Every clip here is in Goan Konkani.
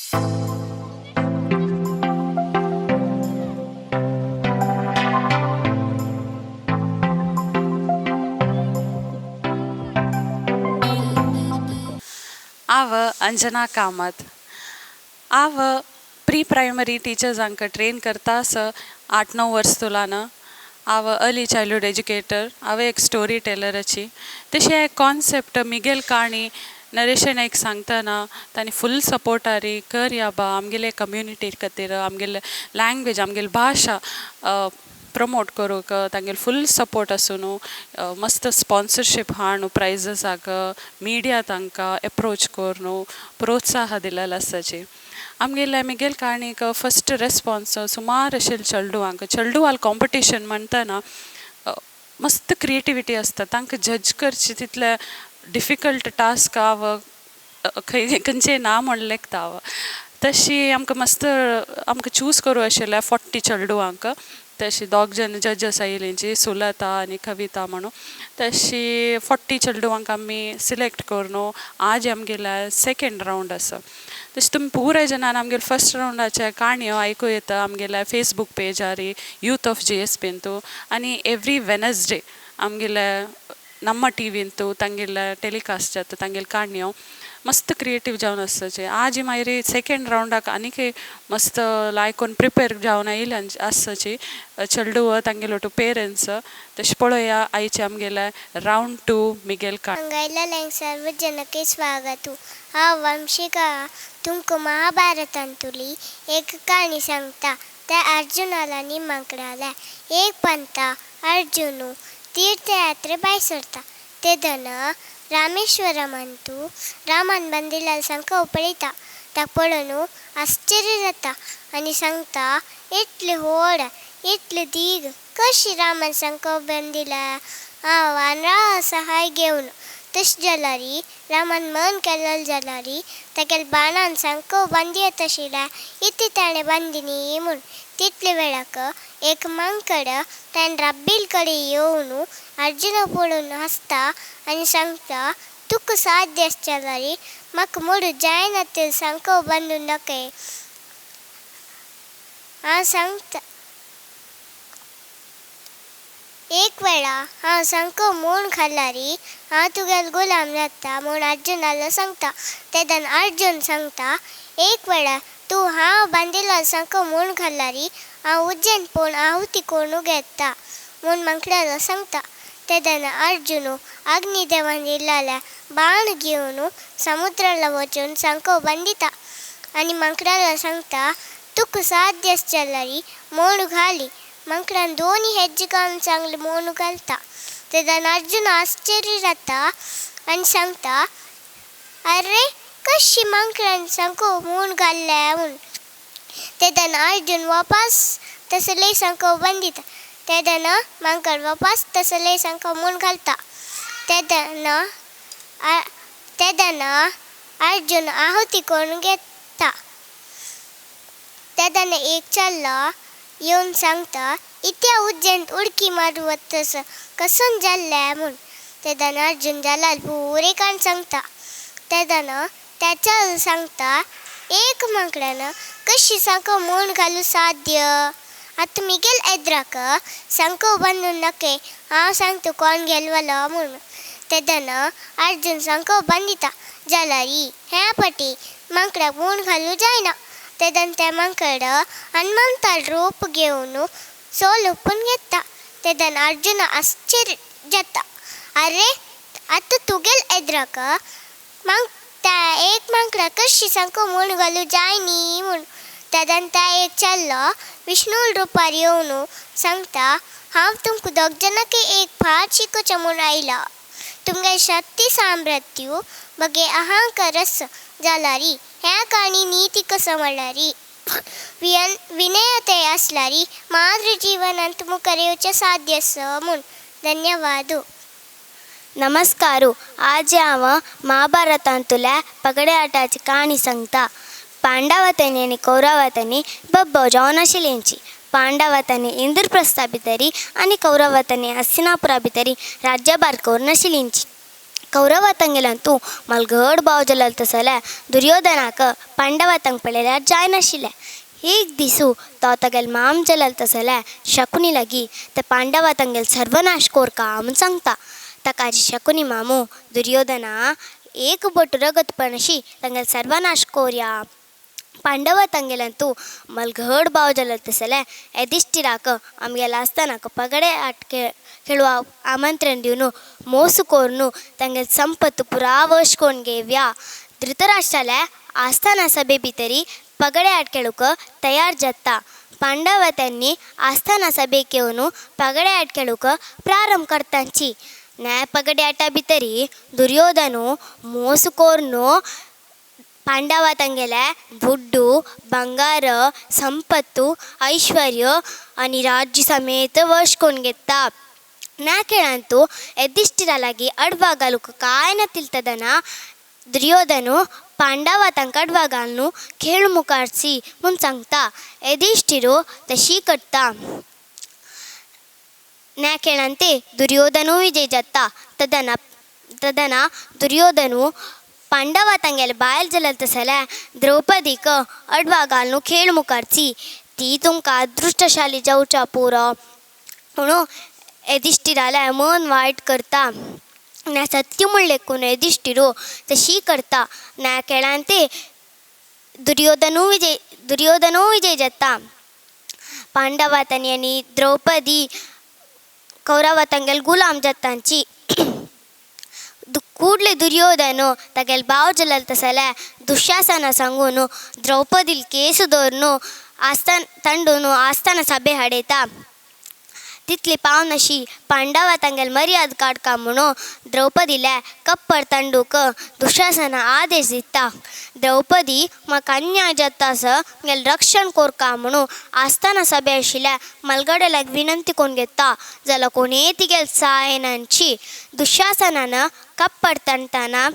हांव अंजना कामत. हांव प्री प्रायमरी टिचर्सांक ट्रेन करता आसा 8-9 वर्स तुलान. हांव अर्ली चायल्डहूड एज्युकेटर. हांव एक स्टोरी टेलराची. तशें एक कॉन्सेप्ट मिगेल काणी नरेशन नायक सांगतना तांणी फूल सपोर्ट आरी कर या बा आमगेले कम्युनिटी खातीर, आमगेले लँग्वेज, आमगेली भाशा प्रमोट करूंक तांगेले फूल सपोर्ट आसून मस्त स्पॉन्सरशीप हाडून प्रायजसाक मिडिया तांकां एप्रोच करून प्रोत्साह दिलेलो आसाची. आमगेले मिगेल काणीक फस्ट रेस्पोन्स सुमार आशिल्ले चेडवांक. चेडवाल कॉम्पिटिशन म्हणटना मस्त क्रिएटिविटी आसता, तांकां जज करची तितले डिफिकल्ट टास्क हांव खंय खंयचें ना म्हण लेखता हांव. तशी आमकां मस्त आमकां चूज करूं आशिल्लें 40 चेडवांक. तशी दोग जण जजस आयिल्लीं, सुलता आनी कविता म्हणून. तशी 40 चेडवांक आमी सिलेक्ट करून आज आमगेले सेकेंड रावंड आसा. तशें तुमी पुराय जाणान आमगेले फस्ट रावंडाचे काणयो आयकूं येता आमगेल्या फेसबूक पेजार यूथ ऑफ GSP आनी एवरी वेनसडे आमगेले नम्मा टिवींतू तांगेले टेलिकास्ट जाता तांगेले काणयो मस्त क्रिएटीव जावन आसताचे. आज मागीर सेकेंड रावंडाक आनीक मस्त लायकून प्रिपेर जावन आयिल्ले आसताची चेडूं तांगेले टू पेरंट्स. तशें पळोवया आयचे आमगेले रावंड 2 मिगेल काणी. अंगायला सर्वजनके स्वागत. हांव वंशिका तुमकां महाभारतांतुली एक काणी सांगता. त्या अर्जुनाला आनी माकडाला. एक पंता अर्जुन तीर्थयात्रे भायर सरता तेदना रामेश्वरमंतू रामान बांदिल्ल्या सांका पळयता. ताका पळोवन आश्चर्य जाता आनी सांगता, इतले व्हड इतले दीग कशी रामान सांका बांदिल्या हांव वानरा सहाय घेवन. तशें जाल्यार रामान मन केलें जाल्यार तागेल्या बाणान सांको बांदी येता आशिल्ल्या इतलें ताणें बांदिनी म्हूण. तितले वेळाक एक मांकड ताणें राब्बील कडेन येवन अर्जुना पळोवन हांसता आनी सांगता, तुका साध्य आसचें जाल्यार म्हाका मोडूं जायना ते सांको बांदून दाखय. हांव सांगता एक वेळा हांव सांको म्हूण खाल्यार हांव तुगेलो गुलाम जाता म्हूण अर्जुनाला सांगता. तेन्ना अर्जुन सांगता, एक वेळा तूं हांव बांदिल्लो सांको म्हूण खाल्यार हांव उज्जैन पळोवन आहुती करून घेता म्हूण मांकडाला सांगता. तेन्ना अर्जुन अग्निदेवान दिल्ल्या बाण घेवन समुद्राला वचून सांको बांदिता आनी मांकडाला सांगता, तुका साध्य आसचें जाल्यार मोण घाली. मांकडान दोनी हेज्जे घालून सांगलें मोण घालता. तेन्ना अर्जुन आश्चर्य जाता आनी सांगता, अरे कशी मांकडान सांको म्हूण घाल्ल्या म्हूण. तेन्ना अर्जुन वापस तसले सांको बांदिता. तेन्ना मांकड वापस तसले सांको म्हूण घालता. तेन्ना तेन्ना अर्जुन आहुती करून घेता. तेन्ना एक चल्लो येवन सांगता, इत्या उज्जैन उडकी मारून वतस कसून जाल्लें म्हूण. तेन्ना अर्जुन जालाल पुरे काण सांगता. तेन्ना त्या चल सांगता, एक मांकडान कशी सांको म्हूण घालूं साध्य. आतां मिगेल एद्राक सांको बांदून दाखय हांव सांगता कोण गेलवलो म्हूण. तेन्ना अर्जुन सांको बांदिता जाल्यार ह्या पाटी मांकडाक म्हूण घालूं जायना. तेन्ना तें मांकड हनुमंताल रूप घेवन सोल ओपून घेता. तेन्ना अर्जुन आश्चर्य जाता, अरे आतां तुगेल एद्राक त्या एक मांकडा कशी सांको म्हूण घालूं जायनी म्हूण. तेन्ना त्या एक चल्लो विष्णू रुपार येवन सांगता, हांव तुमकां दोग जाणांक एक पाठ शिकोवचें म्हूण आयला. तुमगे शक्ती सामर्थ्य बगे अहंकार आसा जाल्यार ह्या काणी निती कसो म्हणल्यार विनयताय आसल्यार माद्र जिवनांत मुखार येवचें साध्य आसा म्हूण. धन्यवाद. नमस्कार. आज हांव महाभारतांतल्या पगडे आटाची काणी सांगता. पांडवांनी आनी कौरवांनी बब्बो जावन आशिल्ल्यांची. पांडवांनी इंद्रप्रस्था भितरी आनी कौरवांनी हस्तिनापुरा भितरी राज्यभार करून आशिल्ल्यांची. कौरवा तंगेलंतू मलघड भाव जलल तसले दुर्योधनाक पांडवा तंग पळयल्यार जायनाशिल्लें. एक दिसू तो तगेल माम जलल तसले शकुनी लागी ते पांडवा तंगेल सर्वनाश कोरका म्हूण सांगता. ताका शकुनी मामू दुर्योधना एक बोट रगत पणशी तंगेल सर्वनाश कोरया. पांडवा तंगेलंतू मलघड भाव जलल तसले यधिष्ठिराक आमगेल आस्थानाक पगडे आट खेळुवा आमंत्रण दिवन मोसू कोरनु तंगेल संपತ್ತು ಪುರಾ वशकोन घेवया. धृतराष्ट्राले आस्थाना सभे भितरी पगडे आट खेळूंक तयार जाता. पांडवा त्यांनी आस्थाना सभेक येवन पगडे आट खेळूंक प्रारंभ करतांची. न्याय पगडे आटा भितरी दुर्योधनु मोसू कोरनु पांडवा तंगेले बुड्डू ಬಂಗಾರ ಸಂಪತ್ತು ಐಶ್ವರ್ಯ आनी राज्य समेत वश कोण घेता. ना खेळांतू यधिष्ठिरा लागीं अडवा घालूंक कांय ना तिलतदना दुर्योधनु पांडवा तांकां अडवा घालून खेळ मुखारची म्हूण सांगता. यधिष्ठिरो तशी करता. ना खेळांते दुर्योधनू विजय जाता. तदना तदना दुर्योधनु पांडवा तांगेले बायल जलल तसल्या द्रौपदीक अडवा घालून खेळ मुखारची ती तुमकां अदृश्टशाली जावच्या पुरो म्हणून यधिष्ठिराले मन वायट करता. ना सत्य म्हूण लेखून यधिष्ठिरो तशी करता. ना खेळान ते दुर्योधनू विजय जाता. पांडवा तांणी आनी द्रौपदी कौरवा तांगेल गुलाम जातांची. ಕೂಡಲೇ ದುರ್ಯೋಧನು ತಗೆಲ್ ಬಾವ್ ಜಲಲ್ ತಸಲೆ ದುಶ್ಯಾಸನ सांगून द्रौपदील केस दवरून आस्थान ತಂಡೂನು ಆಸ್ಥಾನ ಸಭೆ ಹಡೇತ. तितली पावनाशी पांडवा तांगेल मर्याद काडका म्हणून द्रौपदीले कप्पर तंडूक दुशासन आदेश दिता. द्रौपदी म्हाका अन्याय जाता आसा म्हगेलें रक्षण कोरका म्हणून आस्थाना सभे आशिल्ल्या मलगड्याक विनंती करून घेता जाल्यार कोणेय तिगेल सायनांची. दुशासनान कप्पर तणटाना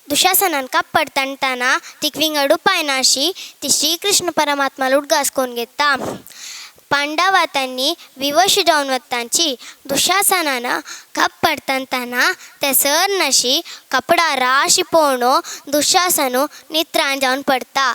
दुशासनान कप्पड तणटाना तिका विंगड उपाय नाशी ती श्रीकृष्ण परमात्मा उडगास करून घेता. पांडवा तांणी विवश जावन वतांची दुशासनान कप्पड तणटाना ते सर नाशी कपडा राशी पळोवन दुशासनू नित्राण जावन पडटा.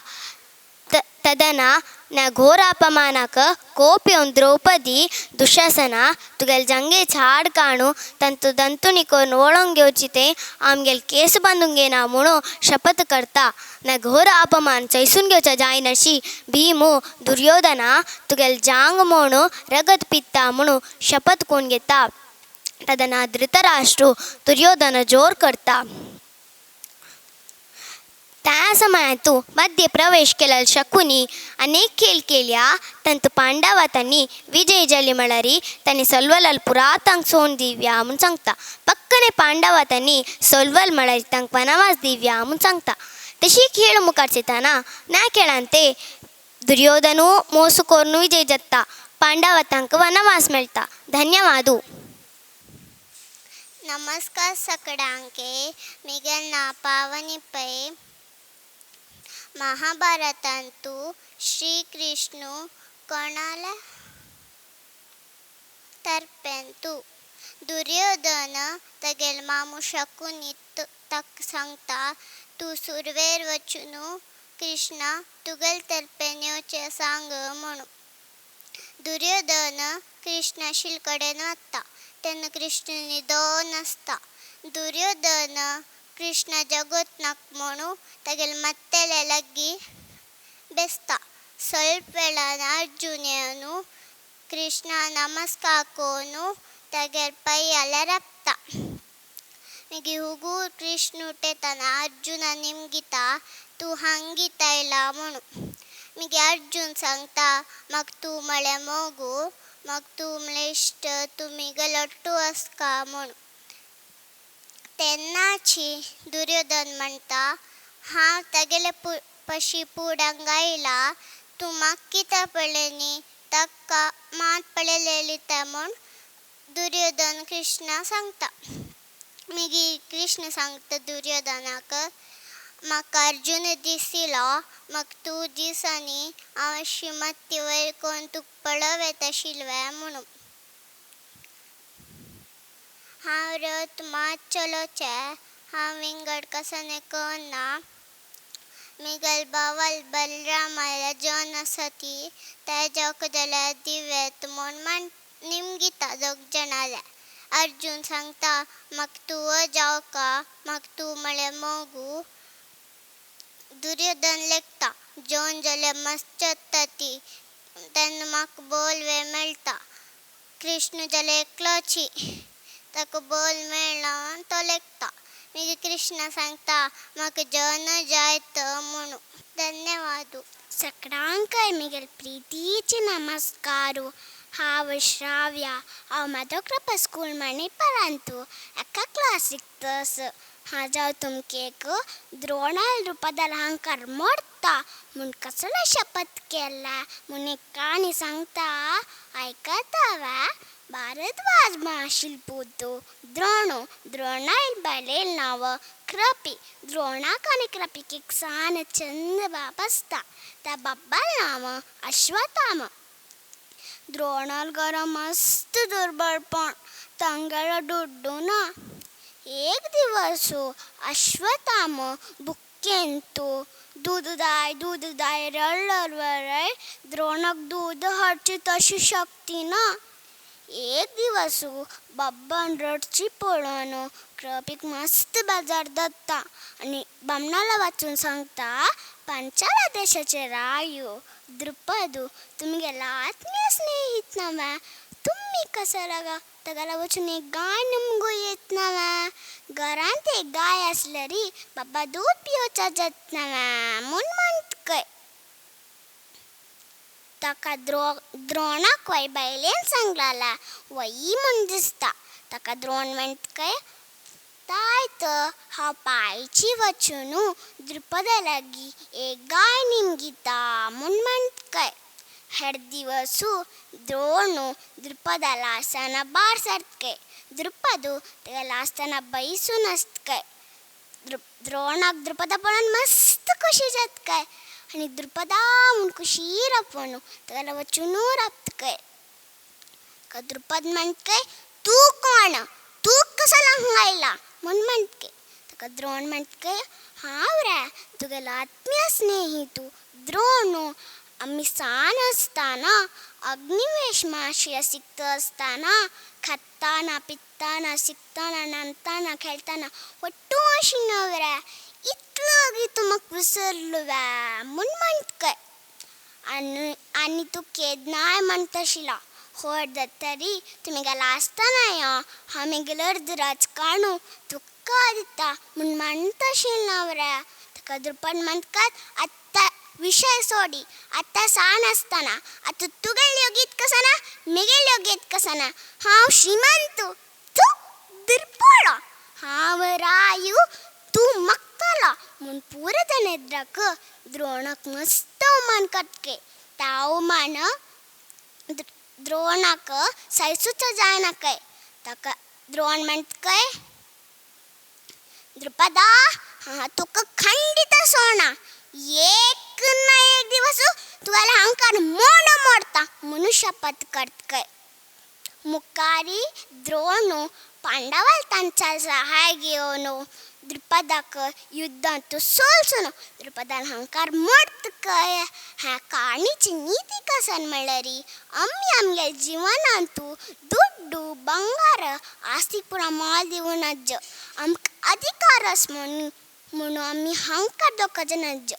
तदना ना घोर अपमानाक कोप येवन द्रौपदी दुशासना तुगेले जंगे झाड काणू तांतू दंतुनी करून वळोवन घेवची तें आमगेले केस बांदूंक घेना म्हणून शपथ करता. ना घोर अपमान सैसून घेवच्या जायनाशी भीमू दुर्योधना तुगेले जांग म्हणून रगत पित्ता म्हणून शपथ करून घेता. तदना धृतराष्ट्र दुर्योधन जोर करता. त्या समयांतू मध्य प्रवेश केल्यार शकुनी अनेक खेळ केल्या तांतू पांडवा तांणी विजय जाली म्हळ्यार तांणी सलवलाल पुरा तांक सोडून दिवया म्हूण सांगता. पक्कने पांडवा तांणी सलवल म्हळ्यार तांकां वनवास दिवया म्हूण सांगता. तशी खेळ मुखार येताना ना खेळान ते दुर्योधनू मोसू करून विजय जाता. पांडवा तांकां वनवास मेळटा. धन्यवादू. नमस्कार सगळ्यांके. म्हगेलें नांव पावनी पै. महाभारतांतू श्रीकृष्ण कोणाला तर्पेंतू दुर्योधन तगेल मामू शकुनी ताका सांगता तूं सुरवेर वचून कृष्णा तुगेले तर्पेन येवचें सांग म्हणून. दुर्योधन कृष्णा कडेन वता तेन्ना कृष्ण न्हिदोन आसता. दुर्योधन कृष्णा जगत नाका म्हणून तागेले मात्तेले लागीं बेसता. स्वल्प वेळान अर्जुन येवन कृष्णा नमस्कार करून तागेले पांयां राबता. मागीर हुगूर कृष्ण उठयतना अर्जुना निमगिता तूं हांगा आयला म्हणून. मागीर अर्जुन सांगता म्हाका तूं म्हळ्यार मोगू म्हाका तूं म्हळ्यार इश्ट तूं म्हगेलो लट्टू आसका म्हणून. तेन्नाची दुर्योधन म्हणटा हांव तागेले पशी पुडांक आयला तूं म्हाका कित्याक पळयनी ताका मात पळयलें म्हूण दुर्योधन कृष्णा सांगता. मागीर कृष्ण सांगता दुर्योधनाक म्हाका अर्जुन दिसिलो म्हाका तूं दिसांनी हांव अशी माती वयर करून तुका पळोवं येता आशिल्लें म्हणून. हांव रथ मात चलोचे, हांव विंगड कसने करना. मिगल बावल बलरामाल्या जन आसा ती तेजक जाल्यार दिवेत म्हूण म्हण निमगिता दोग जाणाल्या. अर्जून सांगता म्हाका तूं जावका, म्हाका तूं म्हळ्यार मोगू. दुर्योधन लेखता जोन जाल्यार मस्त चत्ता ती तेन्ना म्हाका बोल वे मेळटा. कृष्ण जाल्यार एकलोची ताका बोल मेळना तो लेखता. मागीर कृष्ण सांगता म्हाका जन जाय तो म्हणून. धन्यवाद. सगळ्यांकय मिगेल प्रीतीचे नमस्कारू. हांव श्राव्या. हांव माधवकृपा स्कूल मणिपालांतू एका क्लासीक तस. हांव तुमकां एक द्रोणाल द्रुपदाल अहंकार मोडता म्हूण कसलो शपथ केला म्हूण एक काणी सांगता, आयकता वा? भारद्वाज महर्षील पूत द्रोणू. द्रोणाल बायलेल नांव कृपी. द्रोणाक आनी कृपीक एक सान चंद बाप आसता, त्या बाब्बाल नांव अश्वत्थामा. द्रोणाल घरा मस्त दुर्बळपण, तांगेलो दुड्डू ना. एक दिवस अश्वत्थाम बुक्केंतू दूद दाय दूद दाय रडलर वरय द्रोणाक दूद हाडची तशी शक्ती ना. एक दिवस बाब्बान रडची पळोवन कृपीक मस्त बाजार दत्ता आनी बामणाला वाचून सांगता, पांचाला देशाचे रायो द्रुपदू तुमगेला आत्मीय स्नेहित नव्या, तुमी कसो लागा ताका वचून एक गाय निमगू येत नव्या, घरांत एक गाय आसल्यारी बाबा दूद पिवचा जात नव्या म्हूण म्हणत काय. ताका द्रोणाक वय बायलेन सांगलाला वयी म्हूण दिसता. ताका द्रोण म्हणत काय, ताय तर हांव पायची वचून द्रुपदा लागीं एक गाय निमगिता म्हूण म्हणत काय. हेर दिवसू द्रोणू द्रुपदाला आसतना बार सरत काय, द्रुपदू ताका आसतना बैसून आसत काय. द्रोणाक द्रुपदा पळोवन मस्त खोशी जात काय आनी द्रुपदा म्हूण खुशी रापोवन ताका वचून राबत काय. द्रुपद म्हणत काय, तूं कोण, तूं कसो हांगा आयला म्हूण म्हणत काय. ताका द्रोण म्हणत काय, हांव रे तुगेलो आत्मीय स्नेहितू द्रोणू. आमी सान आसतना अग्निवेश माशी शिकता आसतना खाताना पिताना शिकताना नांदताना खेळताना वट्टू आशिल्लो रे, इतलो वगी तूं म्हाका विसरलो वे म्हूण म्हणत काय. आनी आनी तूं केन्नाय म्हणटा आशिल्लो होड जातरी तूं म्हगेलो आसतना यो, हांव म्हगेलो अर्द राजकाणू तुका दिता म्हूण म्हणटा आशिल्लो रे. ताका द्रुपद म्हणटात आतां विशय सोडी, आतां सान आसतना आतां तुगेलो योगीत कसो ना म्हगेलो योगीत कसो ना, हांव श्रीमंत तूं दुर्बळ, हांव रायू तूं मकतलो म्हूण पुरो नेत्राक द्रोणाक मस्त अवमान करतके. त्या अवमान द्रोणाक सैसूच जायना काय. ताका द्रोण म्हणटा काय, द्रुपदा हांव तुका खंडीत सोडना, एक ना एक दिवस तुगेलो अहंकार मोड मोडता म्हणून शपथ करत काय. मुखारी द्रोणू पांडवाल तांच्या सहाय घेवन द्रुपदाक युद्धांत सोलसून द्रुपदान अहंकार मोडत काय. ह्या काणीची नीती कसन म्हणल्यार आमी आमगे जिवनांत दुड्डू बंगार आस्ती पुरा मोल दिवं नज्ज, आमकां अधिकार आस म्हणून म्हणून आमी अहंकार दोखोवचो नज्ज.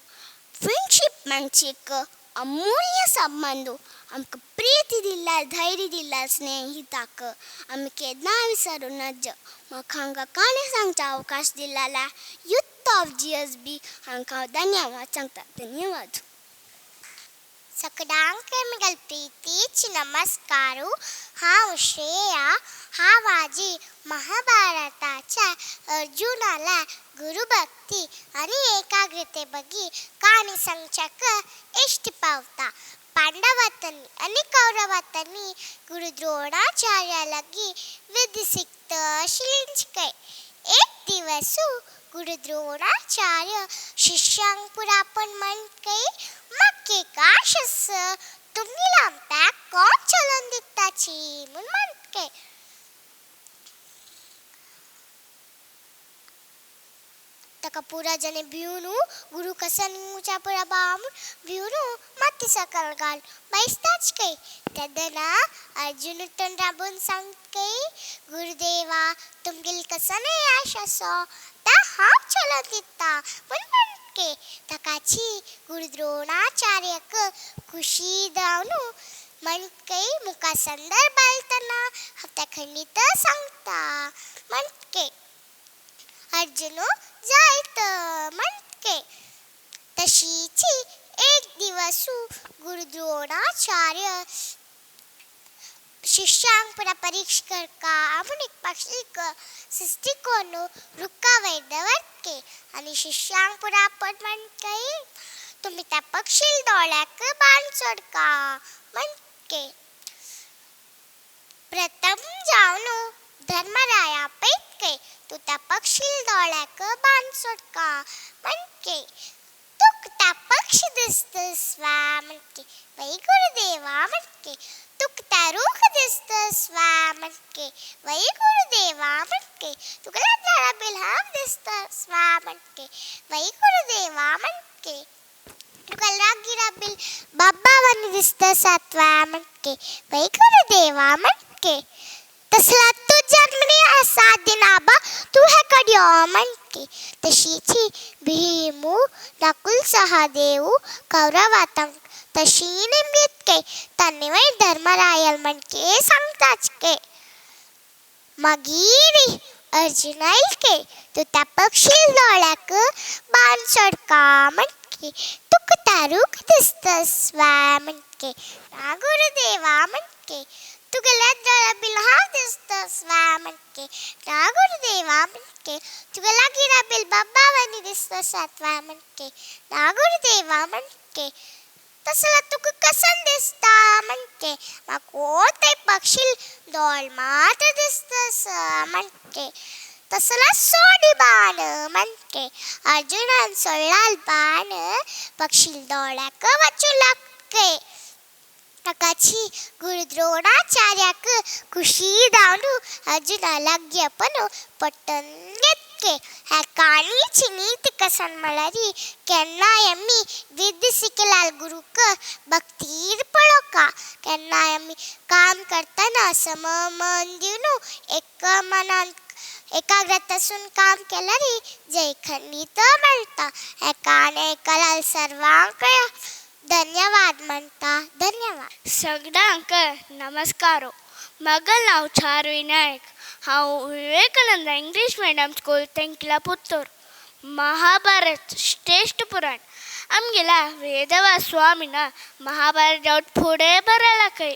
फ्रेंडशीप म्हणजे एक अमूल्य संबंद, आमकां प्रीती दिल्ला धैर्य दिल्ला स्नेहिताक आमी केन्ना विसरूं नज. म्हाका हांगा काणी सांगचो अवकाश दिल्ला युथ ऑफ GSB हांकां हांव धन्यवाद सांगता. धन्यवाद. सगळ्यांक म्हगेले प्रितीचे नमस्कारू. हांव श्रेया. हांव आजी महाभारताच्या अर्जुनाला गुरुभक्ती आनी एकाग्रते बगी काणी सांगच्याक इश्ट पावता. पांडवांनी आनी कौरवांनी गुरु द्रोणाचार्या लागीं विद्या शिकता अशी. एक दिवस गुरु द्रोणाचार्य शिष्यांक पुरापण म्हणकय म्हाका एक आश आसा तुमी लांबप्याक कोण चलोवन दिताची म्हूण म्हणकय. ताका पुरा जने भिवनू गुरु कसन ऊंचा पुरा बाम भिवनू माती सकल घाल बैसताच कै. तेदना अर्जुन उठून राबून सांगके गुरुदेवा तुमगेल कसन आश असो ता हांव चलोन दिता म्हूण म्हणके. ताकाची गुरु द्रोणाचार्यक खुशी जावन म्हणके मुका संदर्भ घालतना हांव त्या खंडीत सांगता म्हणके. अर्जुन जायत म्हणके. तशीची एक दिवस गुरु द्रोणाचार्य शिष्यांक पुरा परीक्षा करका म्हूण एक पक्षीक सृश्टी कोन्न रुखा वयर दवरके आनी शिष्यांक पुरा आपण म्हणके तुमी त्या पक्षील दोळ्याक बाण सोडका म्हणके. प्रथम जावन धर्मराया पळयतके तूं त्या पक्षील दोळ्याक बाण सोडका म्हणके. तुका त्या पक्षी दिसतस वा म्हणके. वय गुरुदेवा म्हणके. तुका त्या रूख दिसतस वा म्हणके. वय गुरुदेवा म्हणके. तुका झाडा बिलहाम दिसतस वा म्हणके. वय गुरुदेवा म्हणके. तुका रागिरा बिल बाबा वानी दिसतस वा म्हणके. वय गुरुदेवा म्हणके. तसला तूं जन्मनी आसा दिनाबा तूं हें कडयो म्हणके. तशीची भीमू नकुल सहदेव कौरवातंक तशी निमित्के तांणी मागीर धर्मरायल म्हणके सांगताच के. मागीर अर्जुन आयलके तूं त्या पक्षील दोळ्याक बाण सोडका म्हणके. तुका त्या रूख दिसतस वा म्हणके. ना गुरुदेवा म्हणके. तुगेल्या दोळ्या बिल हांव दिसतस वा म्हणके. ना गुरुदेवा म्हणके. तुगेल्या गिरा बिल बाबा वानी दिसतस वा म्हणके. ना गुरुदेवा म्हणके. तसला तुका कसन दिसता म्हणके. म्हाका ते पक्षी दोळ मात्र दिसतस म्हणके. तसला सोडी बाण म्हणके. अर्जुनान सोडलाल बाण पक्षील दोळ्याक वचूं लागके. ताकाची गुरु द्रोणाचार्याक खुशी जावन अर्जुना लागीं आपण पट्टन घेतके. ह्या काणयेची नीती कसन म्हळ्यार केन्नाय आमी विद्या शिकलाल गुरूक भक्तीर पळोवका. केन्नाय आमी काम करतना सम मन दिवन एक मनान एकाग्रतासून काम केल्यार जय खंडीत मेळटा. ह्या काणयेक सर्वांक धन्यवाद म्हणटा. धन्यवाद. सगळ्यांक नमस्कारो. म्हगेलें नांव चारवी नायक. हांव विवेकानंद इंग्लीश मिडियम स्कूल तेंकला पुत्तूर. महाभारत श्रेश्ठ पुराण. आमगेल्या वेदव्यास स्वामीन महाभारत फुडें बरयलां खंय.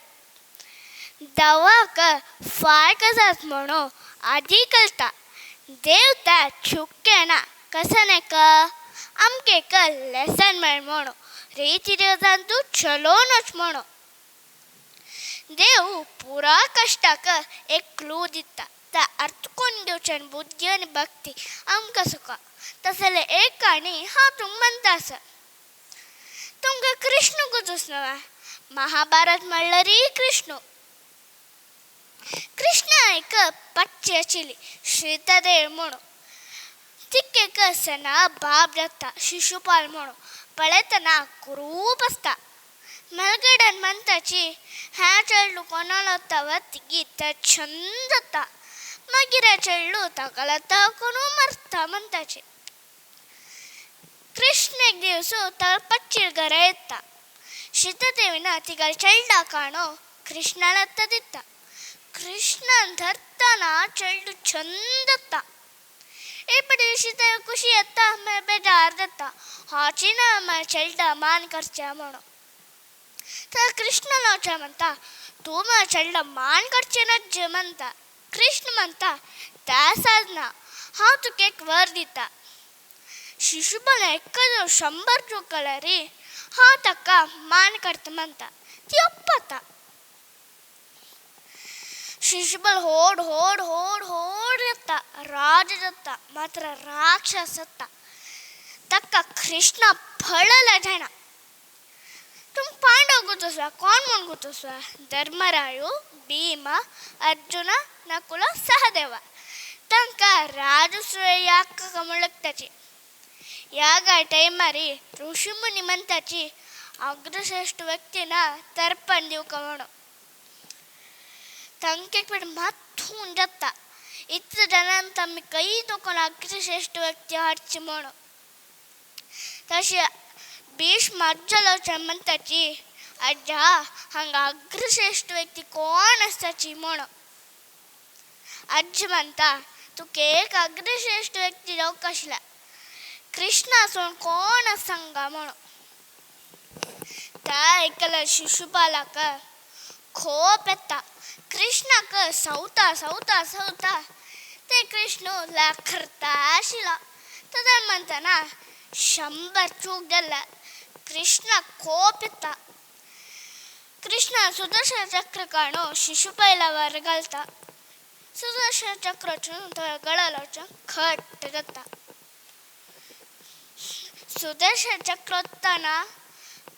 देवाक फाय कसात म्हणून आदी कळटा. देव त्या चुकना कसन एका आमकां एक लेसन मेळ म्हणून रीती रिवाजान तूं चलोवनच म्हणून. देव पुरा कश्टाक एक क्लू दिता त्या अर्थ कोण घेवचें बुद्धी आनी भक्ती आमकां सुखा. तसले एक काणी हांव तुमकां म्हणटा आसा. तुमकां कृष्ण गुजूस न्हय महाभारत म्हणल्यार कृष्ण. कृष्ण एक पच्ची आशिल्ली श्रीतादेव म्हणून. तिका एक सना बाब जाता शिशुपाल म्हणून. पळयतना कुरूप आसता. मेलगड्यान म्हणटाची हें चेडूं कोणाक वा तिगी तें छंद जाता. मागीर हें चेडूं ताका लागता कोणू मरता म्हणटाची. कृष्ण एक दिवस ताका पच्चीर घरा येता. सीतादेवीन तिका चेडा काणो कृष्णा लागता दिता. कृष्णान धरतना चेडूं छंद जाता. एक पाटी सीता खुशी येता मागीर बेजार जाता. हाची ना मागीर चेडा मान करचें म्हणून. तर कृष्ण नावचें म्हणटा तूं म्हाज्या चेडा मान करचें ना म्हणटा. कृष्ण म्हणटा त्या साजना हांव तुका एक वर दिता. शिशुपाल एक 100 चुकल्यार हांव ताका मान करता म्हणटा. ती ओप्पता. शिशुपाल होड होड होड होड जाता राज जाता मात्र राक्षस जाता. ताका कृष्णा फळला जायना. तुम पांडव गुतोसवा कोण म्हूण गुतोसवा धर्मरायो भीमा अर्जुन नकुल सहदेव. तांकां राजसूय याग म्हणल्यार ताची. ह्या टायमारी ऋषीमुनी म्हणताची अग्रश्रेष्ठ व्यक्तीना तर्पण दिवका म्हणून ತಂಕೆ ಬಿಟ್ಟು ಮತ್ತೂ ಜತ್ತ ಇತ್ತ ಜನ ತಮ್ಮ ಕೈ ತಕೊಂಡು ಅಗ್ರಶ್ರೇಷ್ಠ ವ್ಯಕ್ತಿ ಹಚ್ಚಿ म्हणून तशी भीष्म अज्जलो म्हणताची अज्जा हांगा अग्रश्रेष्ठ व्यक्ती कोण आसताची म्हणून अज्ज म्हणता तुका एक अग्रश्रेष्ठ व्यक्ती जावंक आशिल्ला कृष्ण आसून कोण आसा हांगा म्हणून त्या आयकल्या शिशुपालाक खोप येता कृष्णाक सवता सवता सवता ते कृष्ण लाखरता आशिल्लो तदन म्हणतना 100 चूक जाल्या कृष्ण कोप येता कृष्ण सुदर्शन चक्र काणू शिशुपाला वर घालता सुदर्शन चक्र गळाला खट जाता सुदर्शन चक्र ओत्ताना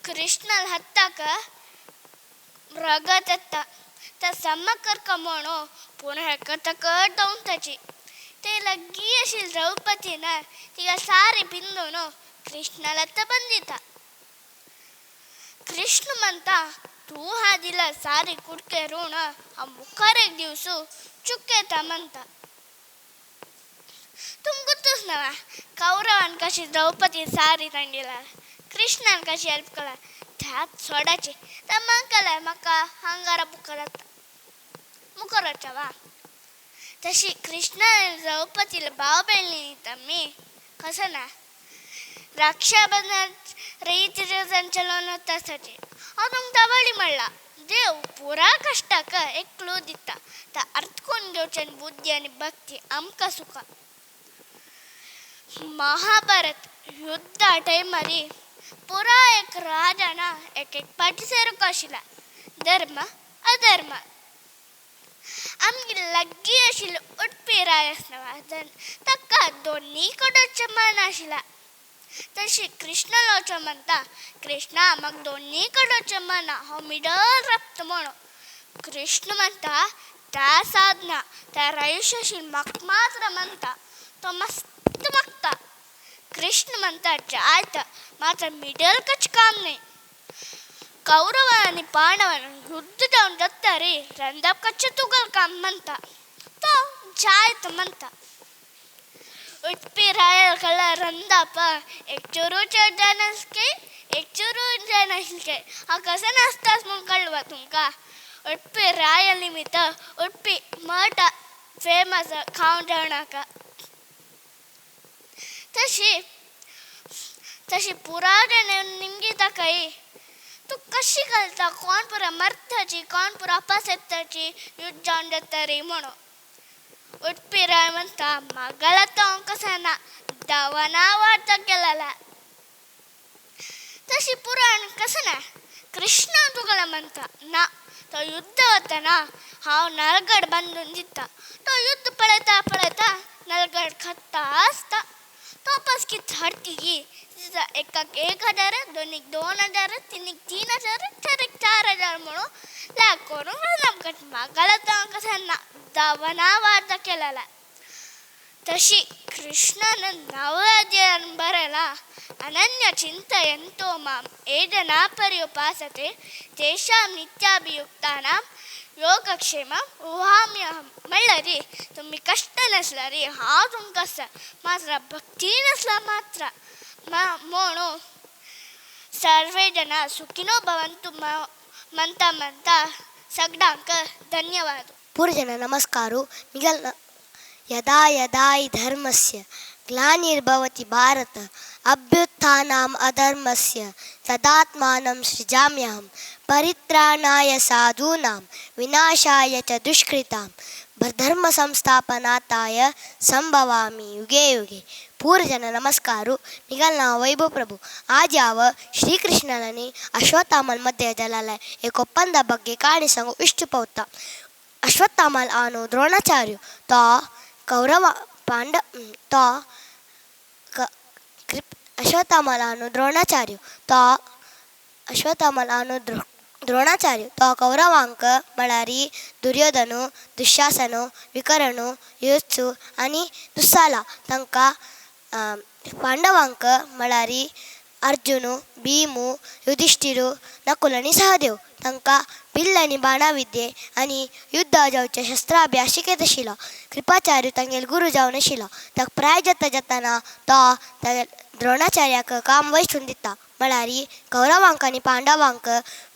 कृष्णल हत्ताक रगत येता त्या सम्म करका म्हणू पुनः तकट दवताची ते लग्गी अशी द्रौपदीन तिका सारी बिंदून कृष्णाला ಬಂದಿತ. कृष्ण म्हणता तू हा दिला सारी कुडके ऋण हा मुखार एक दिवसू चुकेता म्हणता. तुम गुत्तूच नवा कौरवान कशी द्रौपदी सारी तांडिला कृष्णान कशी हेल्प केला त्यात सोडाची त्या मंकलाय म्हाका हांगारा मुखार मुखाराच्या वा तशी कृष्णान द्रौपदीला भाव बेळली तम्मी कसं ना रक्षाबंधन रीती चलोवन वता हांव तुमकां तवळी म्हणला देव पुरा कश्टाक एक क्लू दिता ता अर्थकोन घेवचें बुद्धी आनी भक्ती आमकां सुखा. महाभारत युद्धा टायमारी पुरा एक राजाना एक एक पाटी सेरूंक आशिल्ला धर्म अधर्म आमगे लागीं आशिल्लो उडपी राय आसना ताका दोनी कडचे मन आशिल्ला. तशी कृष्ण लोचो म्हणता कृष्णा म्हाका दोनी कडचे मन हांव मिडल राबता म्हणून. कृष्ण म्हणता त्या साधना त्या आयुष्याशी म्हाका मात्र म्हणता तो मस्त मागता. कृष्ण म्हणता जायत मात्र मिडल कच काम न्ही. कौरव आनी पांडवान युद्ध जावन जाता रे रंदाप कच्चे तुगल काम म्हणता तो जायत म्हणता. उडपी रायल कला रंदाप एक चोरू चड जायनासले एक चोरू जायनाशिल्ले हांव कसं नासताच म्हूण कळवा तुमकां. उडपी रायल निमित्त उडपी मठ फेमस खावन जेवणाक. तशी तशी पुरा निमगी ताकाय तूं कशी घालता कोण पुरा मरताची कोण पुरा अपास येताची युद्ध जावन जाता रे म्हणून. उडपी राय म्हणता म्हाका तो हांव कसं ना दवना वार्ता केलेला. तशी पुराण कसं ना कृष्ण तुगला म्हणता ना तो युद्ध वतना हांव नलगड बांदून दिता तो युद्ध पळयता पळयता नलगड खाता आसता तो पसकी थर्टी एकाक 1000 दोनीक 2000 तिनीक 3000 चारीक 4000 म्हणून लाग करून म्हाका तो कसं ना दवना वार्ता केलेला. तशी कृष्णान नवराज्यान बरयला अनन्य चिंतयन्तो माम ये जना पर्युपासते तेषां नित्याभियुक्तानां योगक्षेमं वहाम्यहं. म्हणल्यार तुमी कश्ट नासल्यार हांव तुमकां आसा मात्र भक्ती नासल्यार मात्र म्हणून सर्वे जना सुखिनो भवन्तु म्हणता म्हणता सगळ्यांक धन्यवाद. पूर्वजन नमस्कारो. मिगल यदा यदा हि धर्मस्य ग्लानिर्भवति भारत अभ्युत्थानाम् अधर्मस्य तदात्मानं सृजाम्यहं परित्राणाय साधूनां विनाशाय च दुष्कृतां धर्म संस्थापनार्थाय संभवामि युगे युगे. पूर्वजन नमस्कारो. मिगल नाव वैभव प्रभु. आज याव श्रीकृष्णनी अश्वत्थामल मध्य जलालय एक ಒಪ್ಪಂದ ಬಗ್ಗೆ ಕಾಣಿಸಂಗು ಇಷ್ಟು ಪೌತ. ಅಶ್ವತ್ಥಾಮಲ್ ಆನು ದ್ರೋಣಾಚಾರ್ಯು ತಾ ಕೌರವ ಪಾಂಡ ತಾ ಅಶ್ವತ್ಥಾಮಲ್ ಆನು ದ್ರೋಣಾಚಾರ್ಯು ತಾ ಅಶ್ವತ್ಥಾಮಲ್ ಆನು ದ್ರೋಣಾಚಾರ್ಯು ತಾ ಕೌರವಾಂಕ मळारी दुर्योधनु दुःशासनु विकर्णु युयुत्सु आनी दुस्साला तांकां पांडवांक म्हळ्यार अर्जुन, भीमू, युधिश्टीर, नकुल आनी सहदेव तांकां भिल्ल आनी बाणा विद्ये आनी युद्ध जावचे शस्त्राभ्यास शिकयत आशिल्लो. कृपाचार्य तांगेलो गुरू जावन आशिल्लो. ताका प्राय जाता जाताना तो तागेल्या द्रोणाचार्याक काम वैसून दिता, म्हळ्यार कौरवांक आनी पांडवांक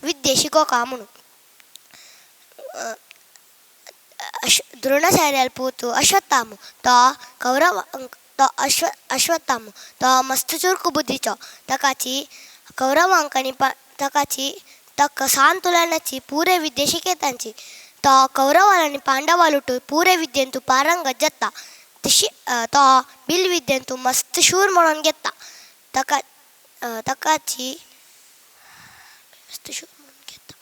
विद्ये शिकोवका म्हणून. द्रोणाचार्यालो पूत अश्वत्थामो तो कौरवांक तो अश्वत्थामो तो मस्त चुरकू बुद्धीचो. ताकाची कौरवांक आनी ताकाची ताका सान तुलनाची पुरे विद्ये शिकयतांची. तो कौरवाल आनी पांडवाल उठून पुरे विद्येंतू पारंगत जाता. तशी तो बिल विद्येंतू मस्त शूर म्हणून घेता. ताका ताकाची मस्त शूर म्हणून घेता.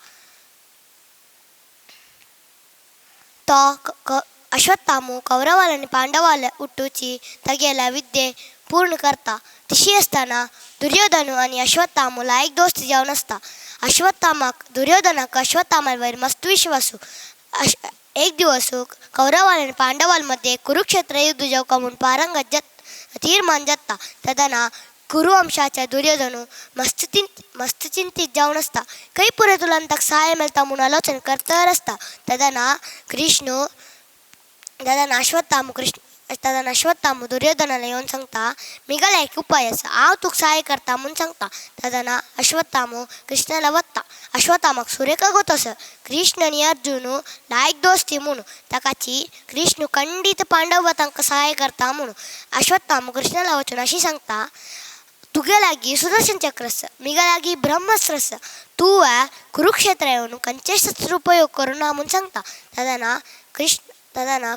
तो अश्वत्थामो कौरवाल आनी पांडवाल उठूची तागेल्या विद्ये पूर्ण करता. तशी आसतना दुर्योधन आनी अश्वत्थामो लायक दोस्त जावन आसता. अश्वत्थामाक दुर्योधनाक अश्वत्थामा वयर मस्त विश्वासू. एक दिवस कौरवाल आनी पांडवाल मध्ये कुरुक्षेत्र युद्ध जावका म्हूण पारंगत तीर्मान जाता. तेन्ना कुरुवंशाच्या दुर्योधन मस्त चिंतीत जावन आसता. खंय पुरे तुलान ताका सहाय मेळटा म्हूण आलोचन करतर आसता. तेन्ना कृष्ण तेन्ना अश्वत्थामो कृष्ण तेन्ना अश्वत्थामो दुर्योधनाला येवन सांगता, मिगेलो एक उपाय आसा, हांव तुका सहाय करता म्हूण सांगता. तेन्ना अश्वत्थामो कृष्णाला वता. अश्वत्थामाक सुरेखा गोत आसा कृष्ण आनी अर्जुन लायक दोस्ती म्हूण. ताकाची कृष्ण खंडीत पांडव तांकां सहाय करता म्हूण. अश्वत्थामो कृष्णाला वचून अशी सांगता, तुगे लागीं सुदर्शन चक्र आसा, मिगे लागीं ब्रह्मास्त्र आसा, तूं कुरुक्षेत्र येवन खंयचेय शस्त्र उपयोग करूं ना म्हूण सांगता. तेन्ना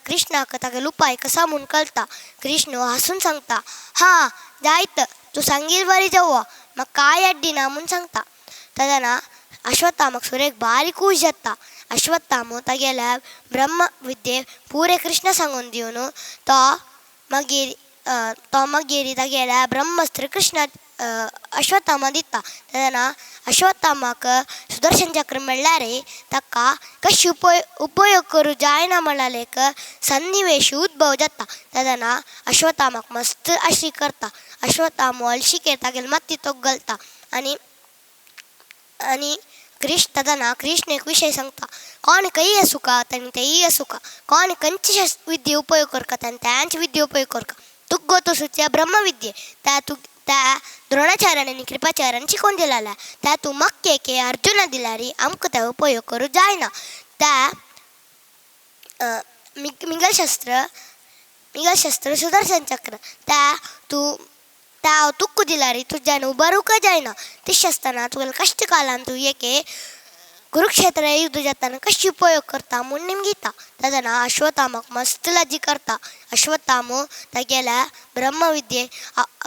कृष्णाक तागेलो उपाय कसा म्हूण कळटा. कृष्ण हांसून सांगता, हा जायत, तूं सांगील बरी जावं, म्हाका कांय अड्डिना म्हूण सांगता. तेन्ना अश्वत्थामाक सुरेक बारीक खूश जाता. अश्वत्थामो तागेल्या ब्रह्म विद्ये पुरे कृष्ण सांगून दिवन तो मागीर तागेल्या ब्रह्मास्त्र कृष्ण अश्वत्थामा दिता. तेन्ना अश्वत्थामाक सुदर्शन चक्र मेळ्ळ्यार ताका कशी उपयोग करूं जायना म्हळ्यार एक सन्निवेश उद्भव जाता. तेन्ना अश्वत्थामाक मस्त अशी करता. अश्वत्थामो हळशिकेर तागेले माती तोक घालता आनी आनी कृष्ण तेन्ना कृष्ण एक विशय सांगता, कोण खंय आसूका तांणी तेय आसूका, कोण खंयची विद्ये उपयोग करका तांणी त्यांची विद्ये उपयोग करका. तुका गोत आसूच्या ब्रह्मविद्ये त्या तूं त्या द्रोणाचार्यान आनी कृपाचार्यान शिकोवन दिलेलें त्या तूं मक्के के अर्जुना दिल्यार आमकां ते उपयोग करूं जायना. त्या मिगल शस्त्र सुदर्शन चक्र त्या तूं त्या हांव तुका दिल्यार तुज्यान उबारूंक जायना. तशें आसतना तुगेल्या कश्ट कालान तूं एके कुरुक्षेत्र युद्ध जाताना कशी उपयोग करता म्हूण निमगिता. तेन्ना अश्वत्थामाक मस्त लजी करता. अश्वत्थामो तागेल्या ब्रह्मविद्ये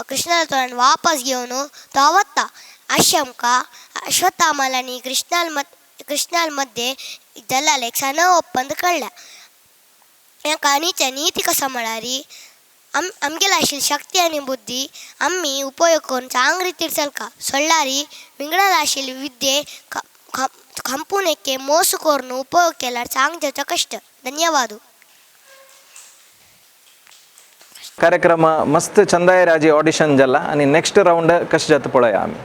कृष्णाल्या तोंडान वापस घेवन तो वता. अशें आमकां अश्वत्थामाल आनी कृष्णाल मध्ये जाल्लें एक सान ಒಪ್ಪಂದ कळ्ळें. ह्या काणीचे नीती कसा म्हळ्यार आमगेले आशिल्ली शक्ती आनी बुद्धी आमी उपयोग करून चांग रितीर चलका. सोडल्यार विंगडाल आशिल्ली विद्ये खंपून एके मोस करून उपयोग केल्यार चांग जावचो कश्ट. ಧನ್ಯವಾದ. ಕಾರ್ಯಕ್ರಮ ಮಸ್ತ್ ಚಂದಾಯ ರಾಜಿ ಆಡಿಷನ್ ಜಲ್ಲ आणि ನೆಕ್ಸ್ಟ್ ರೌಂಡ್ कशें जाता पळया आमी.